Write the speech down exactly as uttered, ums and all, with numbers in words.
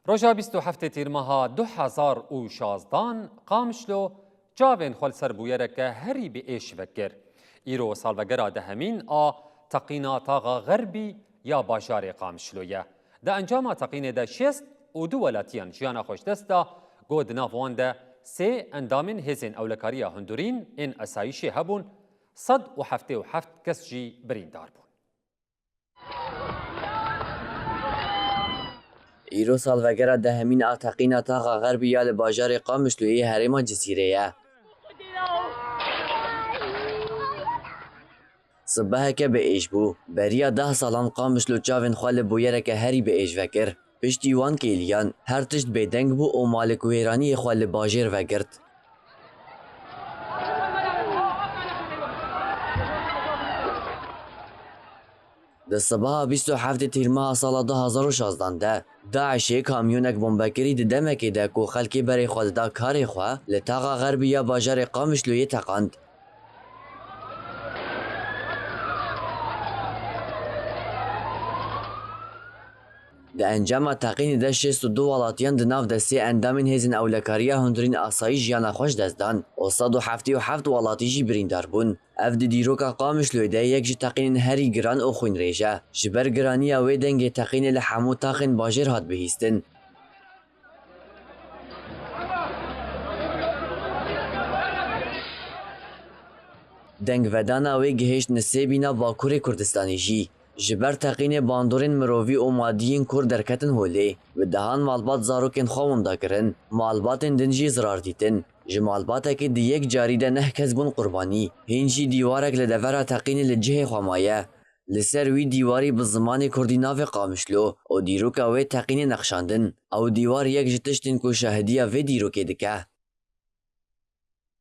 Roja bîst û heftê Tîrmeha du hezar û şazdan Qamişlo çavên xwe li ser bûyereke herî bi êş vekir. Îro salvegera dehemîn a teqîna taxa xerbî ya bajarê Qamişlo ye. Di encama teqînê de şêst û du welatiyan jiyana xwe ji dest da, ku di nav wan de sê endamên hêzên ewlekariya hundirîn ên esayîşê hebûn, sed û heftê û heft kes jî birîndar bûn. Îro salvegera dehemîn a teqîna taxa xerbî ya li bajarê Qamişloyê herêma Cisîrê ye. Sibeheke bi êş bû. Beriya deh salan Qamişlo çavên xwe li bûyereke herî bi êş vekir. Piştî wan kêliyan her tişt bêdeng bû û malik û wêraniyê xwe li bajêr vegirt. Di sibeha bîst û heftê Tîrmeha sala du hezar û şazdan de, DAIŞê kamyonek bombekirî di demekê de ku xelkê berê xwe dida karê xwe, li taxa xerbî ya bajarê Qamişloyê teqand. Di encama teqînê de şêst û du welatiyan di nav de sê endamên hêzên ewlekariya hundirîn asayî jiyana xwe ji dest dan û sed û heftê û heft welatî jî birîndar bûn. Ev di dîroka Qamişloyê de yek ji teqînên herî giran û xwînrêj e. Ji ber giraniya wê dengê teqînê li hemû taxên bajêr hat bihîstin. Dengvedana wê gihişt Nisêbîna Bakurê Kurdistanê jî. Ji ber teqînê bandorên mirovî û madî yên kor derketin holê, bi dehan malbat zarokên xwe winda kirin, malbatên din jî zirar dîtin. Ji malbatekê di yek carî de neh kes bûn qurbanî, hîn jî dîwarek li devera teqînê li cihê xwe maye. Li ser wî dîwarî bi zimanê kurdî navê Qamişlo û dîroka wê teqînê nexşandin. Ew dîwar yek ji tiştên ku şahidiya vê dîrokê dike,